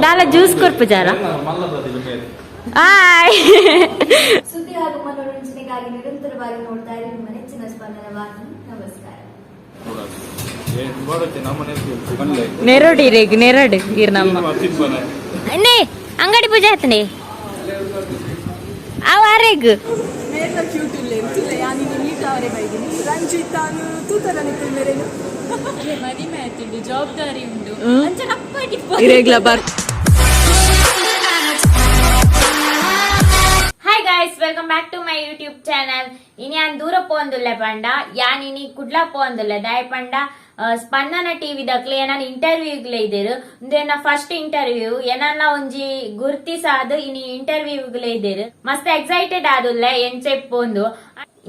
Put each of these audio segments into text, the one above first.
ದಾಲ ಜ್ಯೂಸ್ ಕೊರ್ಪುಜಾರ? ಆಯ್. ಸುದ್ದಿ ಹಾಗೂ ಮನೋರಂಜನೆಗಾಗಿ ನಿರಂತರವಾಗಿ ನೋಡ್ತಾ ಇರಿ ನಿಮ್ಮ ನೆಚ್ಚಿನ ಸ್ಪಂದನ ವಾಹಿನಿ. ನಮಸ್ಕಾರ. ನೆರಡು ರೇಗ್ ನೆರಡು ಇರ್ ನಮ್ಮ ನೇ ಅಂಗಡಿ ಪೂಜೆ ಆತನೆ ಅವ ಅರೆಗ್. ಮೇರ್ನ ಕ್ಯೂಟ್ ಇಲ್ಲ ಇಲ್ಲ, ಯಾನಿನ ನೀಟ್ ಅವರೇ ಬೈದಿನಿ ರಂಜಿತಾನು ತೂತರನಿತ್ತು ಮೇರೇನು. ಮದಿಮೆ ಆಯ್ತುಂಡು, ಜವಾಬ್ದಾರಿ ಉಂಡು. ಇರೇಗ್ಲ ಬರ್. Hi guys, welcome back to my YouTube channel. ಇನಿ ಯಾನ್ ದೂರ ಪೋಂದುಲ್ಲೆ ಪಂಡ ಯಾನ್ ಇನಿ ಕುಡ್ಲ ಪೋಂದುಲ್ಲೆ ದಾಯ ಪಂಡ ಸ್ಪಂದನ ಟಿವಿ ದಕ್ಲೆ ಏನಾನ ಇಂಟರ್ವ್ಯೂಗ್ಲೆ ಇದ್ದೇರು. ಉಂದು ಎನ್ನ ಫಸ್ಟ್ ಇಂಟರ್ವ್ಯೂ. ಏನನ್ನ ಒಂಜಿ ಗುರ್ತಿಸಾದ್ ಇನಿ ಇಂಟರ್ವ್ಯೂಗ್ಲೆ ಇದ್ದೇರು. ಮಸ್ತ್ ಎಕ್ಸೈಟೆಡ್ ಆದುಲ್ಲೆ ಎಂಚೆ ಪೋಂದು.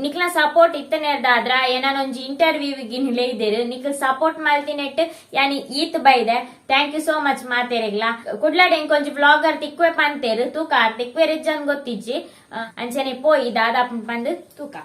ನಿಕ್ಲ ಸಪೋರ್ಟ್ ಇತ್ತನೇರ್ದಾದ್ರ ಏನಾನ ಒಂಜಿ ಇಂಟರ್ವ್ಯೂ ಇಲ್ಲೇ ಇದ್ದೇರು. ನಿಕ್ಲ ಸಪೋರ್ಟ್ ಮಲ್ತಿನೆಟ್ ಯಾನಿ ಈತ್ ಬೈದೆ. Thank you so much ಮಾತೇರೆಗ್ಲಾ. ಕುಡ್ಲಾಡ್ ಎಂಕೊಂಜಿ ವ್ಲಾಗರ್ ತಿಕ್ವೆ ಪಂತೇರು, ತೂಕ ತಿಕ್ವೆ ರಿಜ್ಜನ್ ಗೊತ್ತಿಜ್ಜಿ. ಅಂಚನೆ ಪೋಯಿ ದಾದಾ ಪಂದ್ ತೂಕ.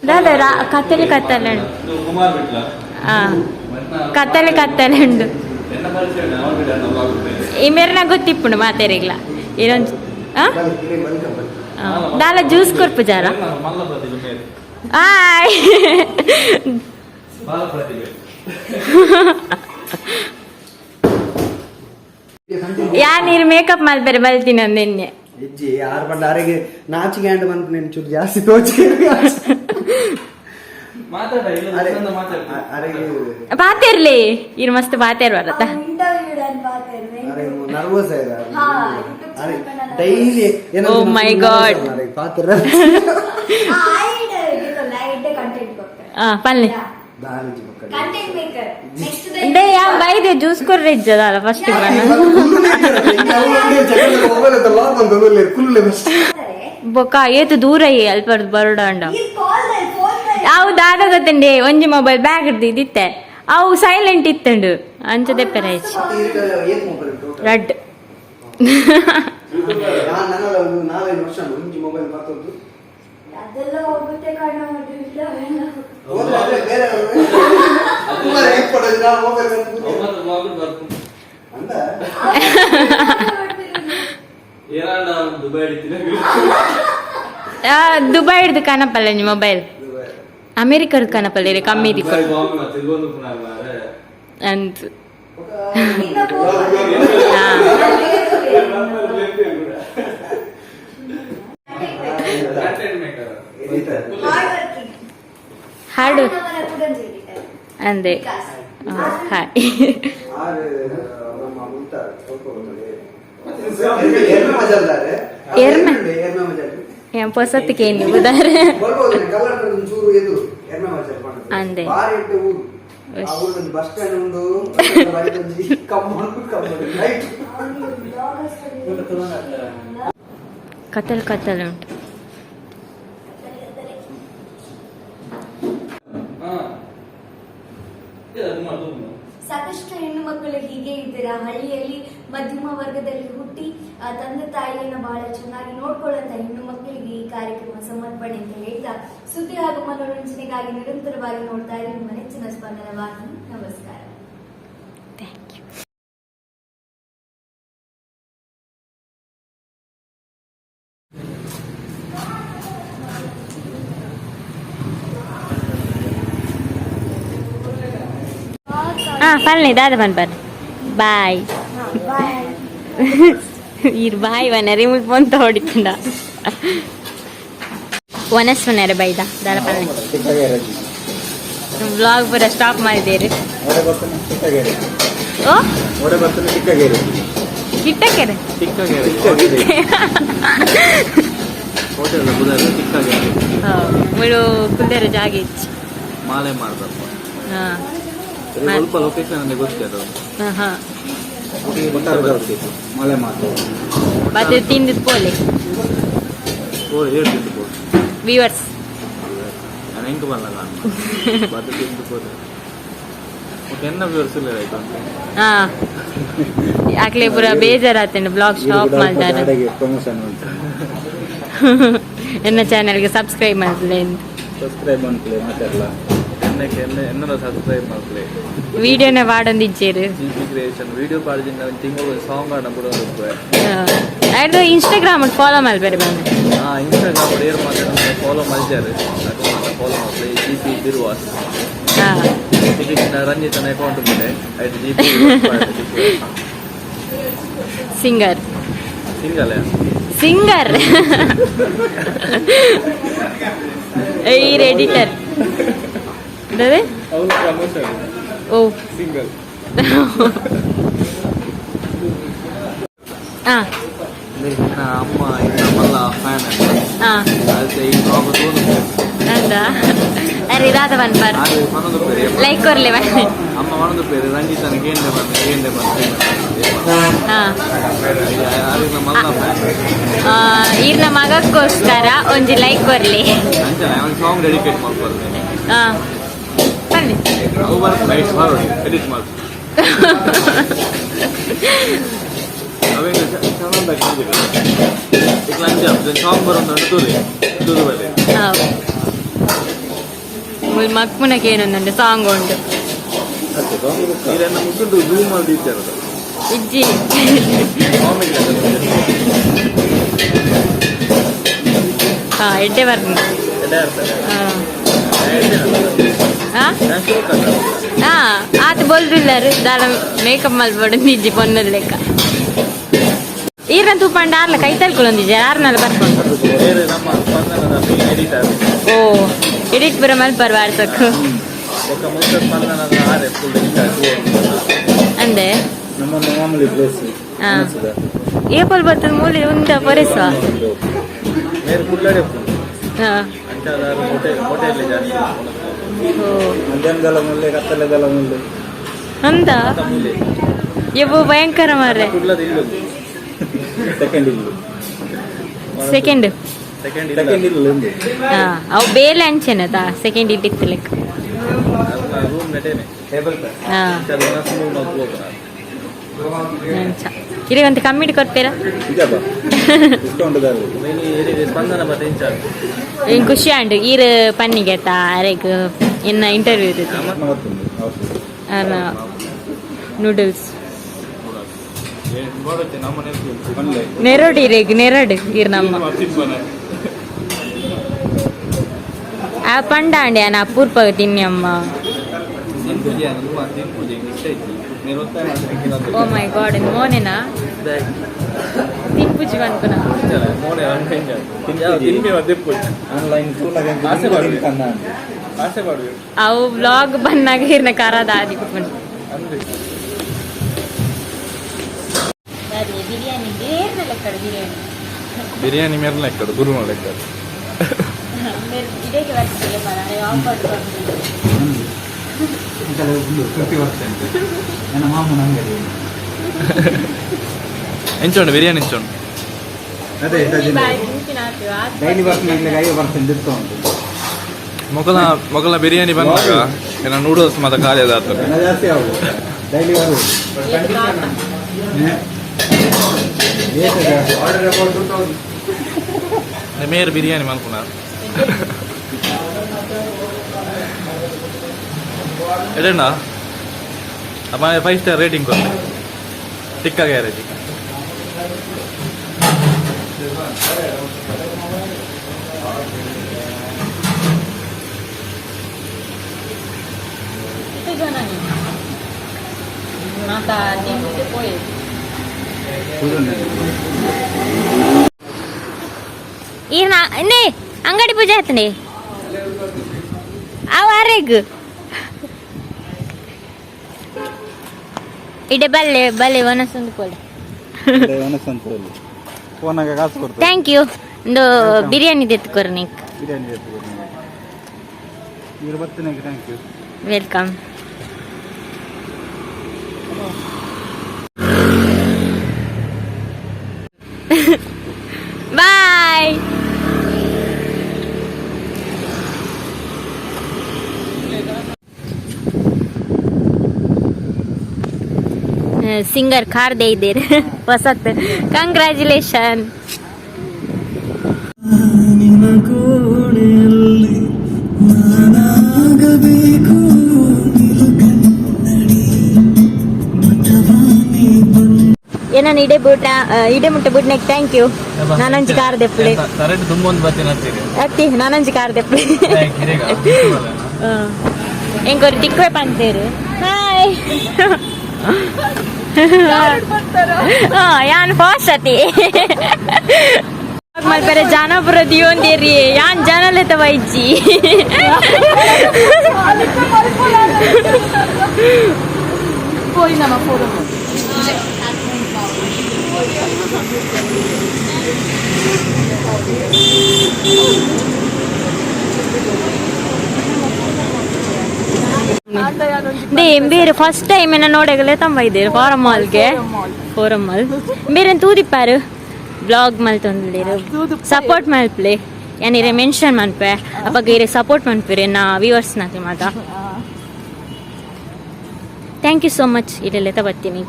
ದಾದಾ ಕತ್ತಲೆ ಕತ್ತಲೆ ಉಂಟು. ಕುಮಾರ್ ಬಿಟ್ಲ. ಆ, ಕತ್ತಲೆ ಕತ್ತಲೆ ಉಂಡು. ಎನ್ನ ಪರಿಚಯ ಅವ್ರು ಬಿಡ. ಈ ಮೇರ್ನ ಗೊತ್ತಿಪ್ಪುಂಡು ಮಾತೇರೆಗ್ಲ ಇದೊಂದು ಆ? ಆ, ದಾಲ ಜ್ಯೂಸ್ ಕೊರ್ಪುಜಾರ? ಮಲ್ಲ ಪ್ರತಿಭೆ ಮೇರೆ. ಆಯ್. ಬಾಲ ಪ್ರತಿಭೆ. ಯಾ ನೀರು ಮೇಕಪ್ ಮಲ್ಪೆರೆ ಬಲ್ತೀನಿ ಅಂದೆನ್ನೆ. ಹೆಜ್ಜೆ ಆರು ಪಂಡ ಅರೆಗೆ ನಾಚಿಗೆ ಆಂಡ್ ಮನ್ಪು నేను ಚೂರು ಜಾಸ್ತಿ ತೋಚಿ. ಮಾತಾಡ ಇಲ್ಲ. ಅರೆ ಮಾತಾಡ್ತೀನಿ. ಅರೆಗೆ. ಪಾತೇರ್ಲಿ ಇರು, ಮಸ್ತ್ ಪಾತೇರ್ ಬರತ್ತ. ಇಂಟರ್ವ್ಯೂ ಪಾತೇರು. ಅರೆ ನರ್ವಸ್ ಆಯ್ತು. ಹಾ, YouTube ಅರೆ channel. Daily. Oh my God. ಪಾತ್ರ. ಕಂಟೆಂಟ್ ಕೊಡ್ತಾರೆ. ಆ ಪಲ್ಲೆ. ದಾನಿಜಿ ಮಕ್ಕಳು. Content maker next. ಡೇ ಯಾ ಬೈದೆ ಜ್ಯೂಸ್ ಕೊರ್ರೆ ಇಜ್ಜದಲ್ಲ ಫಸ್ಟ್. ಬೊಕ್ಕ ಏತು ದೂರ ಅಲ್ಪ ಬರೋಡ. Call phone. ಅವು ದಾದ ಗೊತ್ತಂಡೆ, ಒಂಜಿ ಮೊಬೈಲ್ ಬ್ಯಾಗ್ ಇದ್ದಿತ್ತೆ, ಅವು ಸೈಲೆಂಟ್ ಇತ್ತಂಡು, ಅಂಚ ದೆಪ್ಪೆರ ಹೆಚ್ಚು ರಡ್. ನಾಲ್ಕೈದು ವರ್ಷ ಒಂಜಿ ಮೊಬೈಲ್ ಮಾತಾಡ್ದು. ಅದೆಲ್ಲ ಹೋಗುತ್ತೆ ಕಣ. ಹೋದ್ರೆ ಬೇರೆ ಮೊಬೈಲ್ ಅಂತ. ಏನಾಂಡ ದುಬೈ ಹಿಡಿತೀನಿ. ದುಬೈ ಹಿಡ್ದು ಕನಪಲ್ಲ ಒಂಜಿ ಮೊಬೈಲ್, ಅಮೆರಿಕದ ಕನಪಲ್ಲ ಕಮ್ಮಿ ದಿಕ್ಕು. ಬಾಂಬೆ ಮತ್ತೆ ತಿರ್ಗೊಂದು ಪುನಃ ಮಾರ್ರೆ. ಅಂತ. Content maker. ಹಾಡು ಅಂದೆ. ಹಾಯ್. ಆರು ನಮ್ಮ ಮುಲ್ತಾರ್ ಸ್ವಲ್ಪ ಹೋಗ್ತದೆ. ಎರ್ಮೆ ಮಜಲ್ದಾರೆ. ಎರ್ಮೆ? ಎರ್ಮೆ ಮಜಲ್. ಏನ್ ಪೊಸತ್ತಿಗೆ ಏನು ಬುದಾರೆ. ಬರ್ಬೋದು, ಕಲ್ಲಂಗಡಿ ಒಂಚೂರು ಎದುರು ಎರ್ಮೆ ಮಜಲ್ ಪಂಡದು. ಅಂದೆ. ಬಾರಿ ಎಡ್ಡೆ ಊರು. ಆ ಊರು ಒಂಜಿ ಬಸ್ ಸ್ಟ್ಯಾಂಡ್ ಉಂಡು, ಬರಿಟ್ ಒಂಜಿ ಕಂಬ ಉಂಡು, ಕಂಬ ಲೈಟ್. ಕತ್ತಲು ಕತ್ತಲು ಉಂಟು. ಹಾ. ಏ, ಅದು ಮಾಡು, ಅದು ಮಾಡು. ಸಾಕಷ್ಟು ಹೆಣ್ಣು ಮಕ್ಕಳು ಹೀಗೆ ಇದ್ದೀರಾ. ಹಳ್ಳಿಯಲ್ಲಿ ಮಧ್ಯಮ ವರ್ಗದಲ್ಲಿ ಹುಟ್ಟಿ ತಂದೆ ತಾಯಿಯನ್ನು ಬಹಳ ಚೆನ್ನಾಗಿ ನೋಡ್ಕೊಳ್ಳುವಂತ ಹೆಣ್ಣು ಮಕ್ಕಳಿಗೆ ಈ ಕಾರ್ಯಕ್ರಮ ಸಮರ್ಪಣೆ ಅಂತ ಹೇಳ್ತಾ, ಸುದ್ದಿ ಹಾಗೂ ಮನೋರಂಜನೆಗಾಗಿ ನಿರಂತರವಾಗಿ ನೋಡ್ತಾ ಇರಿ ನಿಮ್ಮ ನೆಚ್ಚಿನ ಸ್ಪಂದನ ವಾಹಿನಿ. ನಮಸ್ಕಾರ. Thank you. ಹಾ ಪಲ್ನೆ ದಾದ ಪನ್ಪರ್ ಬಾಯ್. ಇರ್ ಬಾಯ್ ವನರೆ ಮುಲ್ಪ ಪೊಂತ ಹೊಡಿತುಂಡ ವನಸ್ ವನರೆ ಬೈದ ದಾದ ಪಲ್ನೆ. ವ್ಲಾಗ್ ಪೂರ ಸ್ಟಾಪ್ ಮಾಡಿದ್ದೀರಿ. ಓ ಕಿಟ್ಟಕೆರೆ. ಚಿಕ್ಕಗೆರೆ. ಹೋಟೆಲ್ ಬುಧಾರ ಚಿಕ್ಕಗೆರೆ. ಮುಳು ಕುಲ್ದೇರ ಜಾಗ ಇಚ್ಚಿ. ಮಾಲೆ ಮಾಡ್ದಪ್ಪ. ಹಾ. ಸ್ವಲ್ಪ ಲೊಕೇಶನ್ ಅಂದ್ರೆ ಗೊತ್ತಿದೆ ಅದು. ಹಾ ಹಾ. ಮಲೆ ಮಾತು. ಮತ್ತೆ ತಿಂದು ಪೋಲೆ. ಓ ಹೇಳ್ತಿತ್ತು ಪೋ. ವ್ಯೂವರ್ಸ್. ನಾನು ಹೆಂಗೆ ಬರಲ್ಲ, ನಾನು ಬದ್ದು ತಿಂದು ಹೋದೆ. ಓಕೆ, ಎನ್ನ ವ್ಯೂವರ್ಸ್ ಇಲ್ಲ ಆಯ್ತು. ಹಾ. ಅಕ್ಲೆ ಪೂರ ಬೇಜಾರಾತಂಡು ಬ್ಲಾಗ್ ಸ್ಟಾಪ್ ಮಾಡ್ತಾರೆ. ಪ್ರಮೋಷನ್ ಉಂಟು. ಎನ್ನ ಚಾನೆಲ್ಗೆ ಸಬ್ಸ್ಕ್ರೈಬ್ ಮಾಡ್ಲೆ. ಸಬ್ಸ್ಕ್ರೈಬ್ ಮಾಡ್ಕೊಳ್ಳಿ ಮಾತಾಡಲ್ಲ. ಎನ್ನರ ಸಬ್ಸ್ಕ್ರೈಬ್ ಮಾಡ್ಲಿ. ವಿಡಿಯೋನ ವಾಡೊಂದಿಜ್ಜೇರು. G P creation video ಪಾಡ್ಜಿಂದ ತಿಂಗಳು ಸಾಂಗ್ ಆಡ ಬಿಡೋದು. ಅದು ಇನ್ಸ್ಟಾಗ್ರಾಮ್ ಫಾಲೋ ಮಲ್ಪೆರೆ ಬಂದು. ಹಾಂ, ಇನ್ಸ್ಟಾಗ್ರಾಮ್ ಏರ್ ಮಾತಾಡ ಫಾಲೋ ಮಲ್ಜಾರು ಅದು ಫಾಲೋ ಮಾಡ್ಲಿ, ಜಿ ಪಿ ಬಿರ್ವಾಸ್. ಟಿಕೆಟ್ ರಂಜಿತನ ಅಕೌಂಟ್ ಬಿಟ್ಟೆ ಐದು G P. Singer. Single. Singer ಈರ್ ಎಡಿಟರ್. ಅದೇ. ಅವನು ಪ್ರಮೋಷನ್. ಓ. ಸಿಂಗಲ್. ಅಮ್ಮ ಇನ್ನ ಮಲ್ಲ ಫ್ಯಾನ್. ಅದಕ್ಕೆ ಈ ಬ್ಲಾಗ್ ತೋನು. ಅಂದ ಅರೆ ಇದಾದ ಬನ್ಪಾರ್. ಆದ್ರೆ ಮನದು ಬೇರೆ. ಲೈಕ್ ಕೊರ್ಲೆ ಬನ್ನಿ. ಅಮ್ಮ ಮನದು ಬೇರೆ ರಂಜಿತನ ಗೇಂಡೆ ಬಂದು ಗೇಂಡೆ ಬಂದು. ಅದಕ್ಕೆ ಮಲ್ಲ ಫ್ಯಾನ್. ಈರ್ನ ಮಗಕ್ಕೋಸ್ಕರ ಒಂಜಿ ಲೈಕ್ ಕೊರ್ಲಿ. ಅಂಚನೆ ಒಂದು ಸಾಂಗ್ ಡೆಡಿಕೇಟ್ ಮಾಡ್ಕೊಳ್ತೇನೆ. ಬನ್ನಿ. ಅವು ಬರ್ತದೆ, ಲೈಟ್ಸ್ ಬರೋಡಿ ಎಡಿಟ್ ಮಾಡು. ಅವೇನು ಚೆನ್ನಾಗಿ ಈಗ ಲಂಚ ಸಾಂಗ್ ಬರೋದು ತೂರಿ ತೂರು ಬರಲಿ. ಮಕ್ಮುನಕ್ಕೆ ಏನೊಂದುಂಟು ಸಾಂಗ್ ಉಂಟು. ನೀರನ್ನ ಮುಗ್ದು ಝೂಮ್ ಮಾಡಿ ಇಚ್ಚಾರದು. ಇಜ್ಜಿ. ಕಾಮಿಡಿ. ಎಡ್ಡೆ ಬರ್ತೀನಿ. ಎಡೆ ಇರ್ತಾರೆ. ಹಾ ಆತ ಬೋಲ್ದುಲ್ಲಾರು ದಾಲ ಮೇಕಪ್ ಮಲ್ಪಡು ನಿಜ್ಜಿ ಪೊನ್ನದ ಲೆಕ್ಕ ಈರ್ನ ತೂಪಂಡ ಆರ್ಲ ಕೈ ತಲ್ಕೊಳೊಂದಿಜ್ಜಿ ಆರ್ನಲ್ಲ ಬರ್ಕೊಂಡು. ಬೇರೆ ನಮ್ಮ ಸ್ಪಂದನದ ಮೇನ್ ಎಡಿಟರ್. ಓ, ಎಡಿಟ್ ಬರ ಮಲ್ಪರ್ ವಾರ್ಸಕ್ಕು. ఒక ಮುಲ್ಕ ಸ್ಪಂದನದ ಆರೆ ಫುಲ್ ಅಂದೆ. ನಮ್ಮ ಮಾಮೂಲಿ ಪ್ಲೇಸ್. ಏಪಲ್ ಬರ್ತದ ಮೂಲೆ ಉಂದ ಪೊರೆಸುವ. ಮೇರೆ ಕುಡ್ಲಡೆ ಅಂಚಾದ ಹೋಟೆಲ್ ಹೋಟೆಲ್ ಜಾಸ್ತಿ. ಓ. ಮಧ್ಯಾಹ್ನದಲ್ಲ ಮುಳ್ಳೆ, ಕತ್ತಲೆದಲ್ಲ ಮುಳ್ಳೆ. ಅಂದ. ಮೂಲೆ. ಎಬ್ಬು ಭಯಂಕರ ಮಾರ್ರೆ. ಕುಡ್ಲದ ಇಲ್ಲದು. ಸೆಕೆಂಡ್ ಇಲ್ಲ. ಸೆಕೆಂಡ್. ಸೆಕೆಂಡ್. ಸೆಕೆಂಡ್ ಇಲ್ಲ ಒಂದು. ಅವು ಬೇಲೆ ಅಂಚೆನದ ಸೆಕೆಂಡ್ ಇಟ್ಟಿತ್ತು ಲೆಕ್ಕ. ರೂಮ್ ನೆಟೇನೆ. ಟೇಬಲ್. ಅಂಚ ಇಲ್ಲಿ ಒಂದು ಕಮ್ಮಿಡಿ ಕೊಡ್ತೀರಾ? ಇದಪ್ಪ ಡಿಸ್ಕೌಂಟ್. ಸ್ಪಂದನ ಮತ್ತೆ ಇನ್ಚಾರ್ಜ್. ಏನ್ ಖುಷಿ ಆಂಡ್ ಈರ್ ಪನ್ನಿಗೆ ಆತಾ ಅರೆಗ್ ಎನ್ನ ಇಂಟರ್ವ್ಯೂ ಇರುತ್ತೆ. ನೂಡಲ್ಸ್. ನೆರಡು ಇರೇಗ್ ನೆರಡು ಈರ್ ನಮ್ಮ ಆ ಪಂಡ ಅಂಡೆ ನಾ ಪೂರ್ಪಗ ತಿನ್ನಿ ಅಮ್ಮ. ಓ ಮೈ ಗಾಡ್, ಮೋನೆನಾ ತಿನ್ಪುಜಿ ಅನ್ಕುನ. ಆನ್ಲೈನ್. ಆಸೆ ಪಡುವೆ. ಆಸೆ ಪಡುವೆ. ಅವು ವ್ಲಾಗ್ ಬಂದಾಗ ಇರ್ನ ಕರದ ಆದಿ ಕುಪ್ಪನ್. ಅಂದ್ರೆ ಬಿರಿಯಾನಿ ಬೇರ್ನ ಲೆಕ್ಕಡು ಬಿರಿಯಾನಿ. ಬಿರಿಯಾನಿ ಮೇರ್ನ ಲೆಕ್ಕಡು ಗುರು ಲೆಕ್ಕಡು. ಇದೇಗೆ ಬರ್ತದೆ ಆಫರ್. 50%. ನನ್ನ ಮಾಮೂನ ಅಂಗಡಿ. ಎಂಚೋಂಡು ಬಿರಿಯಾನಿ ಎಂಚೋಂಡು? ಅದೇ ಡೈಲಿ ಬರ್ತೀನಿ, 50% ಡಿಸ್ಕೌಂಟ್. ಮೊಗಲ ಮೊಗಲ ಬಿರಿಯಾನಿ ಬಂದಾಗ ಏನ ನೂಡಲ್ಸ್ ಮಾತ್ರ ಖಾಲಿ ಅದಾಗ್ತದೆ. ಜನ ಜಾಸ್ತಿ ಆಗುದು ಡೈಲಿ ಬರುವುದು. ಆರ್ಡರ್ 2000. ಮೇರ್ ಬಿರಿಯಾನಿ ಮಲ್ಪುನ ಎಡೆಣ್ಣ ಅಪ್ಪ 5 ಸ್ಟಾರ್ ರೇಟಿಂಗ್ ಕೊಡ್ತೆ ಟಿಕ್ಕ ಗ್ಯಾರೇಜ್. ಮಾತಾ ತಿಂದು ಪೋಯಿ. ಈರ್ನ ನೇ ಅಂಗಡಿ ಪೂಜೆ ಆತನೆ ಅವ ಅರೆಗ್ ಇಡೆ ಬಲ್ಲೆ ಬಲ್ಲೆ ಒನಸೊಂದು ಪೋಲೆ. ಒಣಸಂತ ಫೋನಾಗ ಕಾಸು ಕೊಡ್ತಾರೆ. Thank you. ಒಂದು ಬಿರಿಯಾನಿ ತೆತ್ಕೊರ್ ನೀಕ್. ಬಿರಿಯಾನಿ ಇವರು ಬರ್ತೇನೆ, thank you. Welcome. Bye. Singer car ಇದ್ದೀರಿ ಹೊಸತ್. ಕಂಗ್ರ್ಯಾಚುಲೇಷನ್. ನಿನ್ನ ಕೋಣೆಯಲ್ಲಿ ನಾನಾಗಬೇಕು ನಿಲುಗನ್ನಡಿ ಮತವಾನಿ ಬಂದ. ಏನನ್ ಇಡೆ ಬೂಟ ಇಡೆ ಮುಟ್ಟ ಬುಡ್ನೆಕ್ thank you. ನಾನೊಂಜಿ car ದೆಪ್ಪಲೆ. Correct ತುಂಬೊಂದು ಬರ್ತೀನಿ ಅಂತೀರಿ. ಅತ್ತಿ, ನಾನೊಂಜಿ ಕಾರ್ ದೆಪ್ಪಲೆ. ಎಂಕೊರಿ ತಿಕ್ವೆ ಪಂತೇರು. ಹಾಯ್. ಯಾನ್ ಫಾಸ್ಟ್ ಅತಿ ಮಲ್ಪೆರೆ ಜಾನಪುರ ದಿಯೊಂದೇರಿ. ಯಾನ್ ಜನಲೆತ ವೈಜ್ಜಿ. ಪೋಯಿ ನಮ್ಮ ಫೋಟೋ. They ಬೇರೆ ಫಸ್ಟ್ ಟೈಮ್ ಏನ ನೋಡಗಲೆ ತಂಬ ಇದ್ದೀರಿ ಫಾರಂ ಮಾಲ್ಗೆ. ಫೋರಮ್ ಮಾಲ್ ಬೇರೆ ತೂದಿಪ್ಪಾರು ಬ್ಲಾಗ್ ಮಲ್ತೊಂದಿರು. ಸಪೋರ್ಟ್ ಮಲ್ಪ್ಲೆ. ಯಾನಿರೆ ಮೆನ್ಷನ್ ಮನ್ಪೆ ಅಪ್ಪಗ ಇರೆ ಸಪೋರ್ಟ್ ಮನ್ಪಿರಿ ನಾ ವ್ಯೂವರ್ಸ್ ನಾಕಿ ಮಾತ. Thank you so much. ಇರೆಲ್ಲ ಬರ್ತೀನಿ.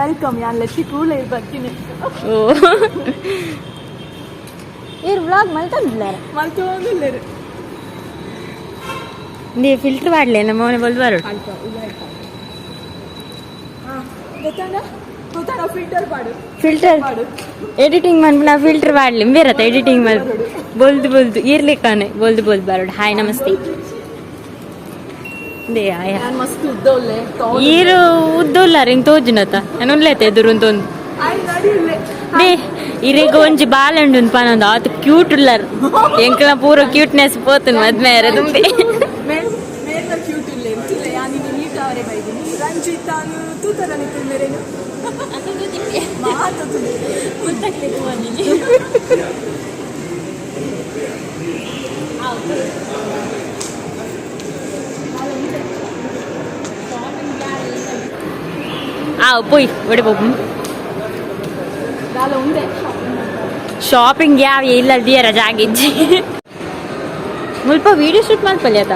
Welcome. ಯಾನ್ ಲಕ್ಕಿ ಕೂಲ ಬರ್ತೀನಿ. ಓ, ಇರ್ ವ್ಲಾಗ್ ಮಲ್ತಂದಿಲ್ಲಾರ? ಮಲ್ತೊಂದುಲ್ಲೆರ್. ನೀ ಫಿಲ್ಟರ್ ಮಾಡಲಿ ನಮ್ಮ ಮನೆ ಬಲ್ ಬರೋಡು. ಗೊತ್ತಾಂಡ ಗೊತ್ತಾಡ ಫಿಲ್ಟರ್ ಪಾಡು. ಫಿಲ್ಟರ್ ಎಡಿಟಿಂಗ್ ಮನ್ಪುನ ಫಿಲ್ಟರ್ ಮಾಡಲಿ ಬೇರತ್ತ ಎಡಿಟಿಂಗ್ ಮಲ್ ಬೊಲ್ದು ಬೊಲ್ದು ಇರ್ಲಿಕ್ಕಾನೆ ಬೊಲ್ದು ಬೊಲ್ದು ಬರೋಡು. ಹಾಯ್, ನಮಸ್ತೆ. They ಆಯ. ಯಾನ್ ಮಸ್ತ್ ಉದ್ದ ಉಲ್ಲೆ. ಈರು ಉದ್ದುಲ್ಲಾರ ಹಿಂಗ್ ತೋಜುನತ ನಾನು ಉಲ್ಲೇತೆ ಎದುರು ಅಂತೊಂದು. ಆಯ್ ನಡಿ ಉಲ್ಲೆ. They ಇರೆಗ್ ಒಂಜಿ ಬಾಲಂಡು ಪನೊಂದು ಆತು ಕ್ಯೂಟ್ ಉಲ್ಲಾರ. ಎಂಕಲ ಪೂರ ಕ್ಯೂಟ್ನೆಸ್ ಪೋತುನ್ ಮದ್ಮೆ ಆರೆ ತುಂಬಿ. ಮೇಲ್ ಮೇಲ್ನ ಕ್ಯೂಟ್ ಉಲ್ಲೆ ತುಲೆ. ಯಾನ್ ಇನಿ ಮೀಟ್ ಅವರೆ ಬೈದಿನಿ ರಂಜಿತಾನು ತೂತರ ನಿತ್ತು ಮೇರೇನು ಮಾತು ತುಲೆ. ಆ ಪೋಯ್ ಒಡೆ ಪೋಪು. ದಾಲ ಉಂಡೆ. ಶಾಪಿಂಗ್ ಯಾವ ಇಲ್ಲ ದಿಯರ ಜಾಗಿಜ್ಜಿ. ಮುಲ್ಪ ವಿಡಿಯೋ ಶೂಟ್ ಮಲ್ಪಲ್ಲಿ ಆತ.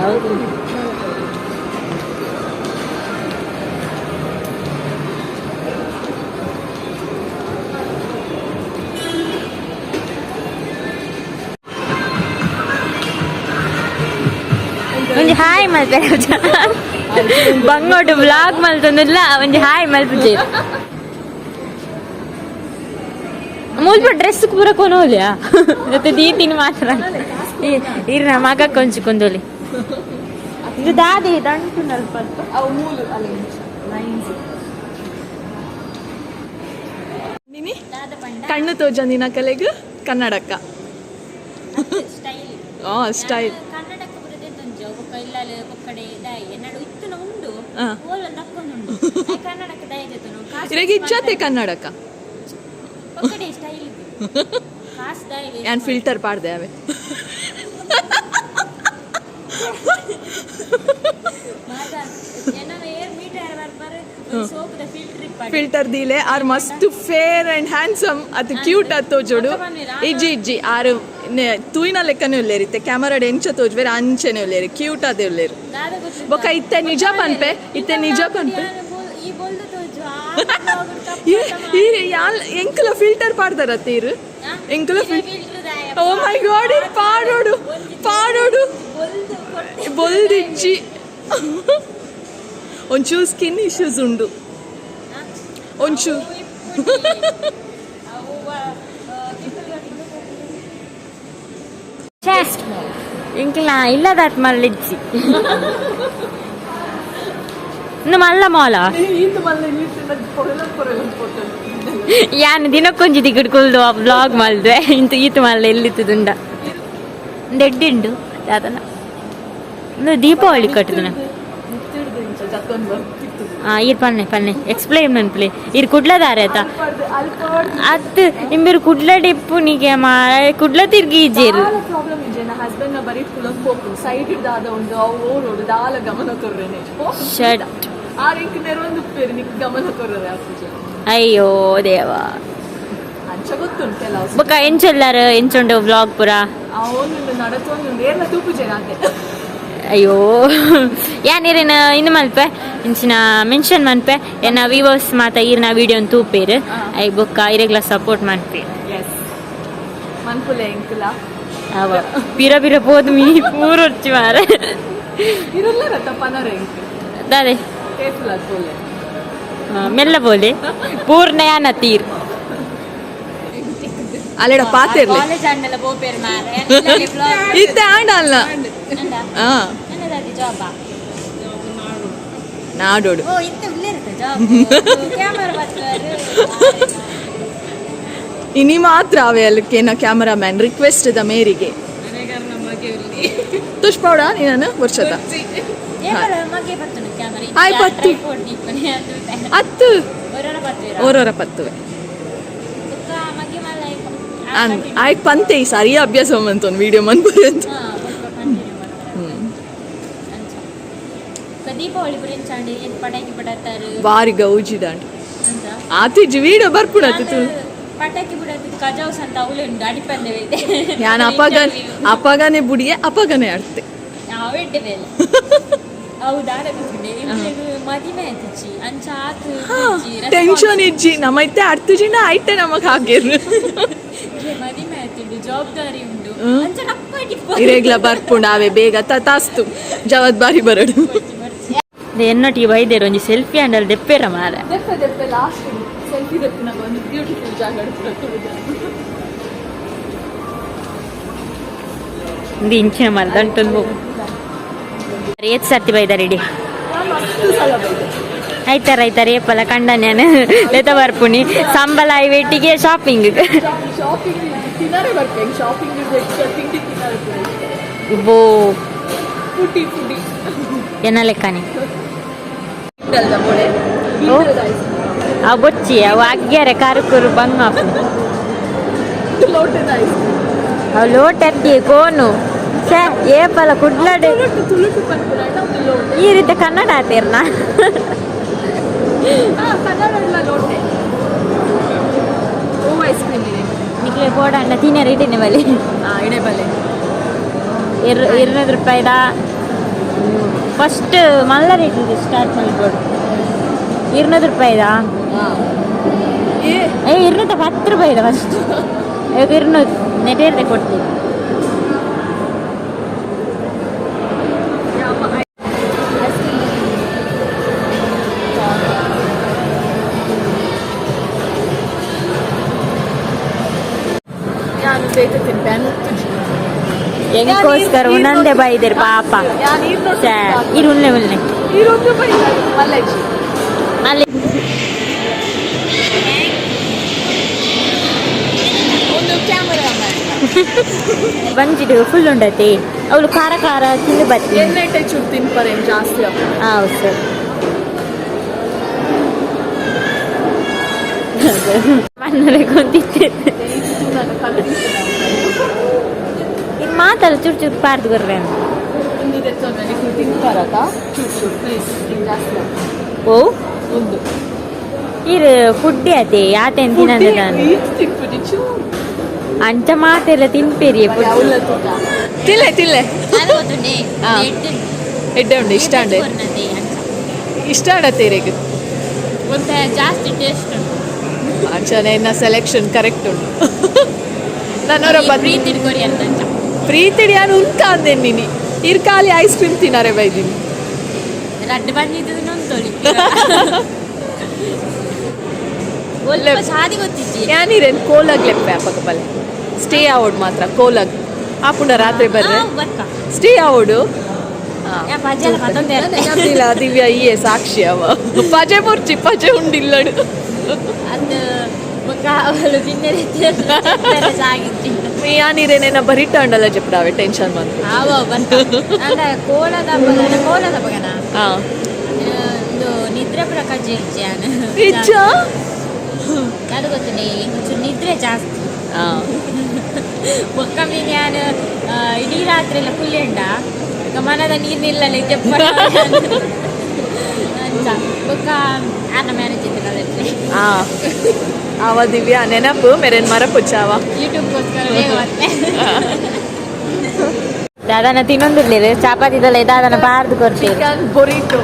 ಒಂಜಿ ಹಾಯ್ ಮಲ್ಪೆ. ಬಂಗೋಟು ಬ್ಲಾಗ್ ಮಲ್ತೊಂದಿಲ್ಲ, ಒಂಜಿ ಹಾಯ್ ಮಲ್ಪುಜೆ. ಮುಲ್ಪ ಡ್ರೆಸ್ ಪೂರ ಕೊನೋಲ್ಯಾ ಮತ್ತೆ ದೀತಿನ ಮಾತ್ರ. ಇರ್ ಮಗ ಕೊಂಚು ಕೊಂದೋಲಿ. ಇದು ದಾದಿ ದಂಟು ನಲ್ಪ. ಅವು ಮೂಲು ಅಲ್ಲಿ ಲೈನ್ಸ್ ನಿನಿ ಕಣ್ಣು ತೋಜಂದಿನ ಕಲೆಗ್ ಕನ್ನಡಕ್ಕ ಆ ಸ್ಟೈಲ್. ಕನ್ನಡಕ್ಕೆ ಬರದೆ ತುಂಜು ಬೊಕ್ಕ ಇಲ್ಲಲ್ ಬೊಕ್ಕಡೆ ದಾಯಿ ಎನ್ನಡು ಇತ್ತುನ ಉಂಡು. ಓಲ ದಕ್ಕೊಂದುಂಡು ಕನ್ನಡಕ್ಕೆ ದಾಯಿ. ಇರೆಗ್ ಇಜ್ಜತೆ ಕನ್ನಡಕ್ಕ. ಬೊಕ್ಕಡೆ ಸ್ಟೈಲ್ ಕಾಸು ದಾಯಿ. ಯಾನ್ ಫಿಲ್ಟರ್ ಪಾಡ್ದೆ ಅವೆ. ಎನ್ನನ ಏರ್ ಮೀಟರ್ ಬರ್ಬಾರ ಸೋಪುದ ಫಿಲ್ಟರ್ ಇಪ್ಪಾಡಿ. ಫಿಲ್ಟರ್ ದೀಲೆ ಆರ್ ಮಸ್ತ್ fair and handsome ಅದು ಕ್ಯೂಟ್ ಆತ್ ತೋಜೋಡು. ಇಜ್ಜಿ ಇಜ್ಜಿ, ಆರು ತೂಯಿನ ಲೆಕ್ಕನೇ ಉಲ್ಲೇರಿತ್ತೆ. ಕ್ಯಾಮರಾಡ್ ಎಂಚ ತೋಜ್ಬೇರೆ ಅಂಚೆನೆ ಉಲ್ಲೇರಿ, ಕ್ಯೂಟ್ ಅದೇ ಉಲ್ಲೇರು. ದಾದ ಗೊತ್ತು. ಬೊಕ್ಕ ಇತ್ತೆ ನಿಜ ಪನ್ಪೆ, ಇತ್ತೆ ನಿಜ ಪನ್ಪೆ. ಈ ಬೊಲ್ದು ತೋಜು. ಈ ಯಾಲ್ ಎಂಕಲ ಫಿಲ್ಟರ್ ಪಾಡ್ದಾರ ತೀರು ಎಂಕಲ. ಓ ಮೈ ಗಾಡ್, ಪಾಡೋಡು ಪಾಡೋಡು. ಬೊಲ್ದಿಜ್ಜಿ, ಒಂಚೂರು ಸ್ಕಿನ್ ಇಶ್ಯೂಸ್ ಉಂಡು ಒಂಚೂರು. ಇಂಕ್ಲ ಇಲ್ಲದಾತ್ ಮಲ್ಲಿಜ್ಜಿ ಇನ್ನು ಮಲ್ಲ ಮಾಲ. ಯಾನ್ ದಿನಕ್ಕೊಂಜಿ ದಿಗಡ್ ಕುಲ್ದು ಬ್ಲಾಗ್ ಮಲ್ದೆ ಇಂತ ಈತ ಮಲ್ಲ ಎಲ್ಲಿತ್ತದುಂಡ ದೆಡ್ಡಿಂಡು ದಾದನ. ಇಂದು ದೀಪಾವಳಿ ಕಟ್ಟುದಿನ. ಆ ಈರ್ ಪನ್ನೆ ಪನ್ನೆ, ಎಕ್ಸ್ಪ್ಲೈನ್ ಮನ್ಪುಲೆ. ಈರ್ ಕುಡ್ಲದಾರೆ ಆತ ಅತ್ ಇಂಬಿರು ಕುಡ್ಲ ಡಿಪ್ಪು ನಿಗೆ ಮಾರ ಕುಡ್ಲ ತಿರ್ಗಿ ಇಜ್ಜೇರು. ಪ್ರಾಬ್ಲಮ್ ಇಜ್ಜೆ. ನಾ ಹಸ್ಬೆಂಡ್ ನ ಬರೀ ಕುಲಕ್ ಪೋಪು ಸೈಡ್ ದಾದ ಉಂಡು ಅವು ಓಡೋಡು ದಾಲ ಗಮನ ಕೊರ್ರೆನೆ. ಶಟ್. ಆರ್ ಇಂಕ್ ನೆರವೊಂದು ಉಪ್ಪೇರು ನಿಕ್ ಗಮನ ಕೊರ್ರೆ ಆಪುಜೆ. ಅಯ್ಯೋ ದೇವಾ. ಅಂಚ ಗೊತ್ತುಂಟು ಕೆಲವು. ಬೊಕ್ಕ ಎಂಚೊಲ್ಲಾರ, ಎಂಚುಂಡು ವ್ಲಾಗ್ ಪುರ? ಅವನು ನಡತೊಂದು ಏರ್ನ ತೂಪುಜೆ ನಾತೆ. ಅಯ್ಯೋ, ಯಾನ್ ಇರೇನ ಇಂದು ಮಲ್ಪೆ, ಇಂಚಿನ ಮೆನ್ಷನ್ ಮನ್ಪೆ. ಎನ್ನ ವಿವೋಸ್ ಮಾತ ಈರ್ನ ವಿಡಿಯೋ ತೂಪೇರು. I ಬೊಕ್ಕ ಇರೆಗ್ಲ ಸಪೋರ್ಟ್ ಮನ್ಪೆ. ಎಸ್, ಮನ್ಪುಲೆ ಎಂಕುಲ. ಅವ ಪಿರ ಪಿರ ಪೋದು ಮೀ ಪೂರೊರ್ಚಿ ಮಾರ. ಇರಲ್ಲ ರಥ ಪನರ ಎಂಕ್. ದಾದೆ? ಕೇರ್ಫುಲ್ ಆದ್. ಮೆಲ್ಲ ಬೋಲೆ, ಪೂರ್ಣ ಯಾನ ತೀರ್. ಅಲ್ಲೆಡ ಪಾತೆರ್ಲೆ. ಕಾಲೇಜ್ ಆಂಡಲ ಪೋಪೇರು ಮಾರೆ. ಇತ್ತೆ ಆಂಡ ಅಲ್ಲ. ಹಾ, ಜಾಬಾ? ನಾಡೋಡು. ಓ, ಇತ್ತೆ ಉಲ್ಲೇರುತ್ತೆ ಜಾಬ್, ಕ್ಯಾಮರಾ ಬರ್ತವರು. ಇನಿ ಮಾತ್ರ ಅವೇ ಅಲ್ಲಕ್ಕೇನ ಕ್ಯಾಮರಾಮ್ಯಾನ್ ರಿಕ್ವೆಸ್ಟ್ the ಮೇರಿಗೆ ತುಷ್ಪೌಡ ನೀನು ವರ್ಷದ. ಮಗೆ ಬರ್ತುಂಡು ಕ್ಯಾಮರಾ. ಆಯ್ ಪತ್ತು. ಅತ್ತು. ಓರೋರ ಪತ್ತುವೆ. ಆಯ್ತು, ಪಂತೆ ಈ ಸಾರಿ ಅಭ್ಯಾಸ ಬಂತು ಒಂದು ವಿಡಿಯೋ ಮನ್ಪುರಿ ಅಂತ. ದೀಪಾವಳಿ ಪುರಿಂಚಾಂಡಿ ಏನ್ ಪಟಾಕಿ ಬಿಡತ್ತಾರು? ಬಾರಿ ಗೌಜಿದಾಂಡ್. ಅಂತ. ಆತಿಜಿ ವಿಡಿಯೋ ಬರ್ಪುಣ ಆತಿತ್ತು. ಪಟಾಕಿ ಬಿಡತ್ತಿದ್ದು ಕಜಾವ್ಸ್ ಅಂತ ಅವಳು ಉಂಡು ಅಡಿಪಂದೆ. ಯಾನ್ ಅಪಗ ಅಪಗನೆ ಬುಡಿಯೆ, ಅಪಗನೆ ಆಡ್ತೆ. ನಾವೆಡ್ಡೆ ಬೇಲೆ ಹೌದಾ? ಮದಿಮೆ ಆಯ್ತಿಚ್ಚಿ ಅಂಚ ಆತು. ಟೆನ್ಷನ್ ಇಜ್ಜಿ ನಮ್ಮೈತೆ ಅಡ್ತಿಜಿನ ಐತೆ ನಮಗ್ ಹಾಕಿರ್. ಮದಿಮೆ ಆಯ್ತುಂಡು, ಜವಾಬ್ದಾರಿ ಉಂಡು. ಅಂಚ ರಪ್ಪ. ಇರೇಗ್ಲ ಬರ್ಪುಂಡ ಅವೇ ಬೇಗ ತಾಸ್ತು ಜವತ್ ಬಾರಿ ಬರಡು. ಎನ್ನೊಟ್ಟಿಗೆ ಬೈದೇರು ಒಂಜಿ ಸೆಲ್ಫಿ ಅಂಡಲ್ ದೆಪ್ಪೇರ ಮಾರ. ದೆಪ್ಪೆ ದೆಪ್ಪೆ, ಲಾಸ್ಟ್ ಸೆಲ್ಫಿ ದೆಪ್ಪುನಾಗ ಒಂದು ಬ್ಯೂಟಿಫುಲ್ ಜಾಗ. ಒಂದು ಇಂಚಿನ ಮಲ್ದಂಟೊಂದು ಏತ್ ಸರ್ತಿ ಬೈದಾರೆ ಇಡಿ. ಆಯ್ತಾರ ಆಯ್ತಾರ, ಏಪಲ ಕಂಡ ನಾನು ಲೆತ ಬರ್ಪುಣಿ ಸಂಬಳ ವೆಟ್ಟಿಗೆ ಶಾಪಿಂಗ್. ಶಾಪಿಂಗ್ ತಿನ್ನರೆ ಬರ್ಪೇಂಗ್, ಶಾಪಿಂಗ್ ತಿಂಡಿ ತಿನ್ನರೆ. ಬೋ. Foodie foodie. ಎನ್ನ ಲೆಕ್ಕನೆ. ಬೋಡೆ. ಓ. ಅವು ಬೊಚ್ಚಿ ಅವು ಅಗ್ಗ್ಯಾರೆ ಕಾರುಕುರು ಬಂಗ. ಲೋಟದ ಐಸ್. ಅವು ಲೋಟ ಅತ್ತಿ ಕೋನು ಛೇ ಏಪಲ ಕುಡ್ಲಡೆ. ತುಳುಟು ಪನ್ಪುನ ಒಂದು ಲೋಟೆ. ಈ ರೀತಿ ಕನ್ನಡ ಆತಿರ್ನ. ಹಾ, ಕನ್ನಡ ಎಲ್ಲ ಲೋಟೆ. ಓ, ಐಸ್ ಕ್ರೀಮ್ ಇದೆ. ನಿಕ್ಲೆ ಬೋಡ ಅಣ್ಣ ತಿನ್ನರ ಇಟ್ಟಿನಿ ಬಲಿ. ಹಾ, ಇಡೆ ಬಲೆ. 200 ರೂಪಾಯಿದ ಫಸ್ಟ್ ಮಲ್ಲ ರೇಟ್ ಇದೆ, ಸ್ಟಾರ್ಟ್ ಮಾಡ್ಬೋದು 200 ರೂಪಾಯಿದ. ಏ. ಏ, 210 ರೂಪಾಯಿದ ಫಸ್ಟ್. ಇವಾಗ 200 ನೆಟೇರ್ದೆ ಕೊಡ್ತೀನಿ. ನಾನು ಬೇಗ ತಿನ್ಪೆ. ಎಂಕೋಸ್ಕರ ಉನಂದೆ ಬೈದಿರ್ ಪಾಪ. ಯಾನ್ ಈರ್ನೊಟ್ಟು. ಛೇ, ಇರು ಉನ್ಲೆ ಉನ್ಲೆ. ಈರೊಂದು ಬೈ ಮಲ್ಲಜ್ಜಿ. ಅಲ್ಲಿ. ಒಂದು ಕ್ಯಾಮರಾಮ್ಯಾನ್. ಬಂಜಿಡು ಫುಲ್ ಉಂಡತಿ, ಅವಳು ಖಾರ ಖಾರ ತಿಂದು ಬರ್ತೀನಿ. ಎಣ್ಣೆ ಚೂರು ತಿನ್ಪರೇನು ಜಾಸ್ತಿ ಆಪುಂಡು. ಹೌದು ಸರ್, ಮನ್ನರೆ ಗೊಂತಿತ್ತೆ. ಇನ್ನು ಮಾತಲ್ಲ ಚೂರು ಚೂರು ಪಾರ್ದು ಬರ್ರೆ. ಒಂದು ದೆತ್ತೊಂದು ತಿನ್ಪಾರತ ಚೂರು ಚೂರು ಪ್ಲೀಸ್, ಜಾಸ್ತಿ ಆಪುಂಡು. ಓ. ಒಂದು. ಇರು ಫುಡ್ಡಿ ಅದೇ ಯಾತೇನು ತಿನ್ನಂದ ನಾನು. ಈತ್ ತಿನ್ಪುಜಿ ಚೂರು. ಅಂಚ ಮಾತೆಲ್ಲ ತಿನ್ಪೇರಿ. ತಿಲ್ಲೆ ತಿಲ್ಲೆ. ಹಾ. ಎಡ್ಡೆ ಉಂಡು, ಇಷ್ಟ ಉಂಡೆ, ಇಷ್ಟ ಆಡತ್ತೆ ಇರೆಗ್. ಒಂತೆ ಜಾಸ್ತಿ ಟೇಸ್ಟ್ ಉಂಟು. ಅಂಚನೆ ಇನ್ನ ಸೆಲೆಕ್ಷನ್ ಕರೆಕ್ಟ್ ಉಂಟು ನನ್ನವರ. ಪ್ರೀತಿ ಕೊರಿ ಅಂತ ಅಂಚ. ಪ್ರೀತಿಡಿ ಯಾನು ಉಂತ ಅಂದೆ ನೀನಿ ಇರ್ ಖಾಲಿ ಐಸ್ ಕ್ರೀಮ್ ತಿನ್ನಾರೆ ಬೈದಿನಿ. ರಡ್ಡು ಬಂದಿದ್ದು ನೊಂದೊಳಿ ಒಲ್ಪ ಸಾದಿ ಗೊತ್ತಿಜ್ಜಿ. ಯಾನಿರೇನು ಕೋಲಾಗ್ ಲೆಪ್ಪೆ ಅಪಗ ಬಲೆ ಸ್ಟೇ ಆವೋಡ್ ಮಾತ್ರ ಕೋಲಾಗ್ ಆಪುಂಡ ರಾತ್ರಿ ಬರ್ರೆ. ಬರ್ಕ. ಸ್ಟೇ ಆವೋಡು. ಯಾ ಪಜೆಲ್ಲ ಪತ್ತೊಂದೇ. ಇಲ್ಲ ದಿವ್ಯಾ, ಈಯೆ ಸಾಕ್ಷಿ ಅವ ಪಜೆ ಪೊರ್ಚಿ ಪಜೆ ಉಂಡಿಲ್ಲಡು. ಅದು ಬೊಕ್ಕ ಅವಳು ತಿನ್ನರೆ ಸಾಗಿಜ್ಜಿ. ಯಾನಿರೇನೇನ ಬರಿಟ ಅಂಡಲ್ಲ ಜೆಪ್ಪಡಾವೆ ಟೆನ್ಷನ್ ಬಂತು. ಆವ ಬರ್ಕ ಅಂಡ ಕೋಲದ ಬಗನ ಕೋಲದ ಬಗನ. ಹಾ. ಒಂದು ನಿದ್ರೆ ಪುರ ಕಜ್ಜಿ ಇಜ್ಜಿ ಯಾನ್. ನಿಜ? ಅದು ಗೊತ್ತುಂಡೆ ಇಂಚು ನಿದ್ರೆ ಜಾಸ್ತಿ. ಹಾ. ಬೊಕ್ಕ ಮೀನ್ ಯಾನ್ ಇಡೀ ರಾತ್ರಿ ಎಲ್ಲ ಕುಲ್ಲೆಂಡ ಮನದ ನೀರು ನಿಲ್ಲಲ್ಲ ಜಪ್ಪ ಅಂಚ ಬೊಕ್ಕ ಆನ ಮ್ಯಾರೇಜ್ ಇತ್ತಲ್ಲ. ಆ ಆವ ದಿವ್ಯಾ ನೆನಪು ಮೆರೆನ್ ಮರ ಪುಚ್ಚಾವ. ಯೂಟ್ಯೂಬ್ಗೋಸ್ಕರ. ದಾದನ ತಿನ್ನೊಂದಿರ್ಲಿಲ್ಲ ಚಪಾತಿದಲ್ಲ ದಾದನ ಬಾರ್ದು ಕೊರ್ತೀವಿ. ಚಿಕನ್ ಬೊರಿಟೊ.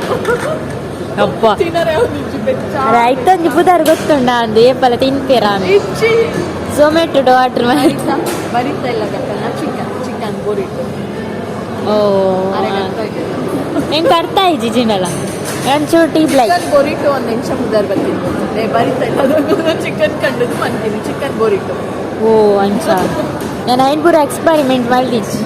ಅಪ್ಪ. ತಿನ್ನರೆ ಒಂದಿಜ್ಜಿ ಬೆಚ್ಚ. ಐತೊಂಜಿ ಪುದಾರ್ ಗೊತ್ತುಂಡ ಅಂದು ಏಪಲ ತಿನ್ಪೇರ. ಇಜ್ಜಿ. ಝೊಮ್ಯಾಟೊ ಆರ್ಡರ್ ಮಾಡಿ. ಬರಿತಾ ಇಲ್ಲ ಗೊತ್ತಲ್ಲ, ಚಿಕನ್ ಚಿಕನ್ ಬೊರಿಟೊ. ಓ, ಎಂಕ್ ಅರ್ಥ ಆಯ್ಜಿ ಜಿಂಡಲ ಒಂಚೂರು ಟೀ ಬ್ಲೈ. ಚಿಕನ್ ಬೊರಿಟೊ ಒಂದು ನಿಮಿಷ ಮುದಾರ್ ಬರ್ತೀನಿ ಗೊತ್ತೇ ಬರಿತಾ ಇಲ್ಲ. Chicken ಕಂಡದ್ದು ಮಂತೀನಿ chicken ಬೊರಿಟೊ. ಓ, ಅಂಚ ನಾನು ಐನ್ ಪೂರ ಎಕ್ಸ್ಪರಿಮೆಂಟ್ ಮಲ್ದಿಜ್ಜಿ.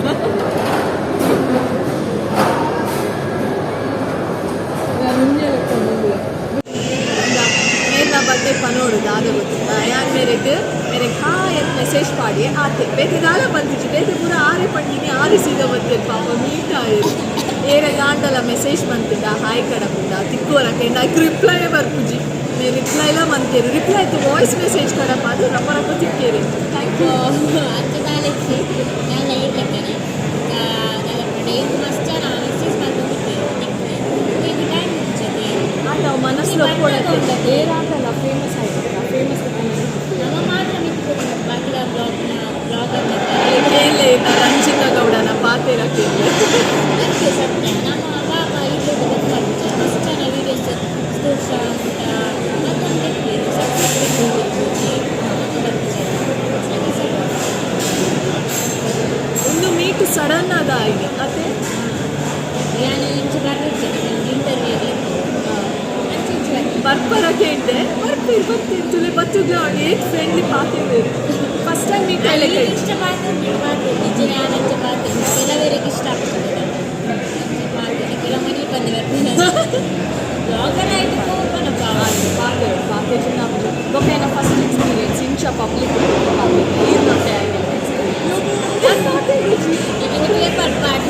ಮೇರ್ನ ಬಗ್ಗೆ ಪನೋಡು ದಾದ ಗೊತ್ತಿಲ್ಲ. ಯಾನ್ ಮೇರೆಗ್ ಮೇರೆಗ್ ಹಾಯ್ ಅಂತ ಮೆಸೇಜ್ ಪಾಡಿ ಆತೆ. ಬೇತೆ ದಾಲ ಬಂದಿಜ್ಜಿ. ಬೇತೆ ಪೂರ ಆರೆ ಪಂಡಿನಿ, ಆರೆ ಸೀದಾ ಬತ್ತೇರ್ ಪಾಪ ಮೀಟ್ ಆಯೆರ್. ಏರೆಗ್ ಆಂಡಲ ಮೆಸೇಜ್ ಬಂತಿದ್ದ ಹಾಯ್ ಕಡಪುಂಡ ತಿಕ್ಕುವರ ಕೆಂಡ ಐಕ್ ರಿಪ್ಲೈ ಬರ್ಪುಜಿ. ಮೇ ರಿಪ್ಲೈಲ ಮಂತೇರು, ರಿಪ್ಲೈ ಆಯ್ತು ವಾಯ್ಸ್ ಮೆಸೇಜ್ ಕಡಪ ಅದು ರಪ್ಪ ರಪ್ಪ ತಿಕ್ಕೇರಿ. Thank you. ಅಂಚ ದಾಲೆಚ್ಚಿ ನಾನು ಇರ್ಲಿಕ್ಕನೆ ಮಸ್ತ್ ಜನ ಮೆಸೇಜ್ ಮಲ್ತೊಂದಿಪ್ಪೆರ್ ತಿಕ್ಕುವೆ ಈಗ ಟೈಮ್. ಆತ ಮನಸ್ಸು ಒಪ್ಕೊಳ್ಳುತ್ತೆ. ಏರಾಂಡಲ ಫೇಮಸ್ ಆಯ್ತು, ಫೇಮಸ್. ನಮ್ಮ ಮಾತ್ರ ಮಿತ್ತು ಬಾಕಿದ ಬ್ಲಾಗ್ನ ಬ್ಲಾಗರ್. ಕೇಳಲೆ ರಂಜಿತಾ ಗೌಡನ ಪಾತೆರ ಕೇಳಲೆ. ಸತ್ಯ ಸತ್ಯ, ನಮ್ಮ ಪಾಪ ಇಲ್ಲದ ಗೊತ್ತಾಗ್ತದೆ. ಮಸ್ತ್ ಜನ ವೀಡಿಯೋಸ್ ಸ್ಟೋರ್ಸ್ ಅಂತ ಮತ್ತೊಂದು ಇರ್ತೀರಿ ಸಬ್ಸ್ಕ್ರೈಬ್. ಸರಿ ಸರಿ. ಒಂದು ಮೀಟ್ ಸಡನ್ ಆದ ಆಯ್ತು ಅತ್ತೆ. ನಾನು ಇಂಚ ಬರ್ತಿರ್ತೇನೆ ಇಂಟರ್ವ್ಯೂ ಅಂಚೆ ಇಂಚ ಬರ್ತೀನಿ. ಬರ್ಪರ ಕೇಂಡೆ ಬರ್ತೀರಿ ಬರ್ತೀರಿ ತುಲೆ ಬತ್ತುಗ್ಲ ಏಟ್ ಫ್ರೆಂಡ್ಲಿ ಪಾತೇರು ಫಸ್ಟ್ ಟೈಮ್ ಮೀಟ್ ಅಲ್ಲಿ ಆಯ್ಲೆ. ಇಷ್ಟ ಪಾತ್ರೆ ಪಾತ್ರೆ ನಿಜ ನಾನು ಅಂಚ ಪಾತ್ರೆ ಕೆಲವರಿಗೆ ಇಷ್ಟ ಆಗ್ತದೆ. ಅಂಚ ಪಾತ್ರೆ ಕೆಲವು ಮನೆ ಬಂದು ಬರ್ತೀನಿ ಬ್ಲಾಗರ್ ಆಯ್ತು ಕೋಪನಪ್ಪ. ಪಾತೇರು ಪಾತೆ ಬೊಕ್ಕ ಫಸ್ಟ್ ಎಕ್ಸ್ಪೀರಿಯನ್ಸ್ ಇಂಚ ಪಬ್ಲಿಕ್ ಪಾತೆ ಈರ್ನೊಟ್ಟೆ ಆಯ್ತು ಪಾತೆ. ನಿಮಗೆ ಪೇಪರ್ ಪಾಟ್.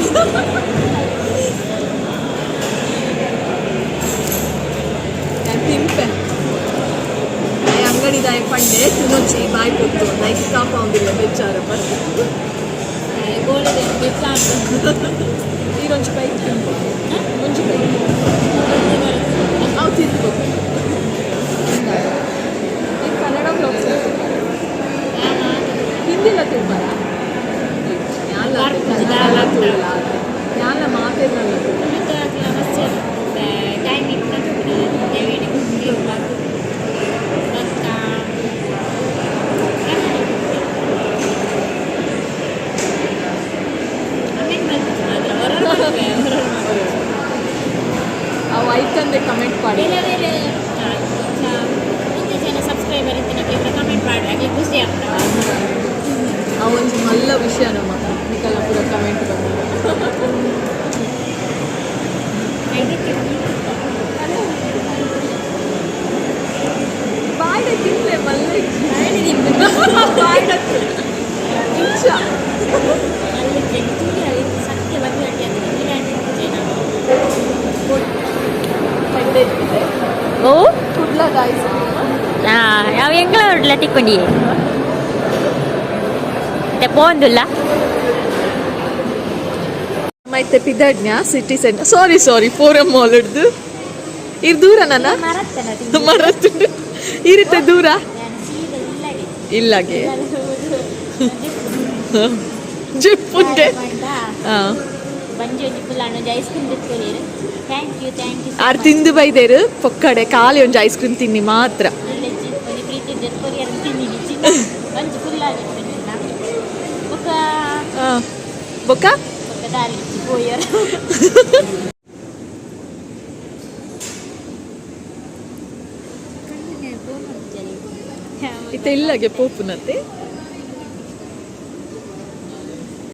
ನಾನು ತಿನ್ಪೆ ಅಂಗಡಿದಾಯ ಪಂಡೆ ತಿನ್ನೊಚ್ಚಿ ಬಾಯ್ ಕೊಟ್ಟು ನೈಕ್ ಕಾಪ ಒಂದಿಲ್ಲ ಬೆಚ್ಚಾರ. ಗೋಳಿದೆ ಬೆಚ್ಚ. ಈರೊಂಚು ಬೈಕ್ ತಿನ್ಬೋದು, ಒಂಜಿ ಬೈಕ್ ಅವು ತಿನ್ಬೋದು. ಈ ಕನ್ನಡ ಬ್ಲಾಗ್ಸ್, ಹಿಂದಿಲ ತಿಳ್ಬಾರ. ಯಾಲ ಮಾತೇನಲ್ಲ. ಟೈಮ್ ಇಟ್ಟು ಭತ್ತ. ಆಮೇಲೆ ಬರ್ತದೆ ಮಾತ್ರ ಹೊರಗೆ ಹೊರಗೆ. ಅವು ಐತಂದೆ ಕಮೆಂಟ್ ಮಾಡಿ. ಬೇರೆ ಬೇರೆ ಒಂದೇ ಜನ ಸಬ್ಸ್ಕ್ರೈಬರ್ ಇತ್ತಿನ ಕಮೆಂಟ್ ಮಾಡಿ ಖುಷಿ ಆಗ್ತದೆ. ಅವು ಒಂಜಿ ಮಲ್ಲ ವಿಷಯ ನಮ್ಮ ನಿಕಲ ಪೂರ ಕಮೆಂಟ್ ಬಂದ. ಬಾಯ್ಡೆ ತಿನ್ಲೆ ಮಲ್ಲ ಬಾಯ್ಡ ಇಂಚ. ಸತ್ಯ ಬಂದು ಪಂಡೆ ಇದೆ. ಓ. ಕುಡ್ಲದ ಐಸ್ ಕ್ರೀಮ್. ಅವು ಎಂಗ್ಲ ಉಡ್ಲ ತಿಕ್ಕೊಂಡಿ ಪೋಂದುಲ್ಲ. ಮೈತೆ ಪಿದಡ್ನ್ಯ city centre, sorry sorry, Forum Mall ಹಿಡ್ದು ಇರ್ ದೂರ ನನ್ನ ಮರತ್ತುಂಡು ಈ ರೀತಿ ದೂರ ಇಲ್ಲಾಗೆ ಜಿಪ್ಪುಂಡೆ ಹಾಂ. ಬಂಜಿ ಒಂಜಿ ಫುಲ್ ಒಂಜಿ ಐಸ್ ಕ್ರೀಮ್ ತಿಕ್ಕೊಳ್ಳಿ. Thank you, thank you. ಆರ್ ತಿಂದು ಬೈದೇರು ಪೊಕ್ಕಡೆ ಖಾಲಿ ಒಂಜಿ ಐಸ್ ಕ್ರೀಮ್ ತಿನ್ನಿ ಮಾತ್ರ. ಒಂಜಿ ಪ್ರೀತಿ ಕೊರಿಯರ್ ತಿಂದಿನಿ ಚಿನ್ನ ಒಂಜಿ ಫುಲ್ ಆಗಿತ್ತು ಬೊಕ್ಕ. ಹಾಂ, ಬೊಕ್ಕ. ಬೊಕ್ಕ ದಾರಿ ಪೋಯರ್. ಇತ್ತೆ ಇಲ್ಲಾಗೆ ಪೋಪುನತ್ತೆ.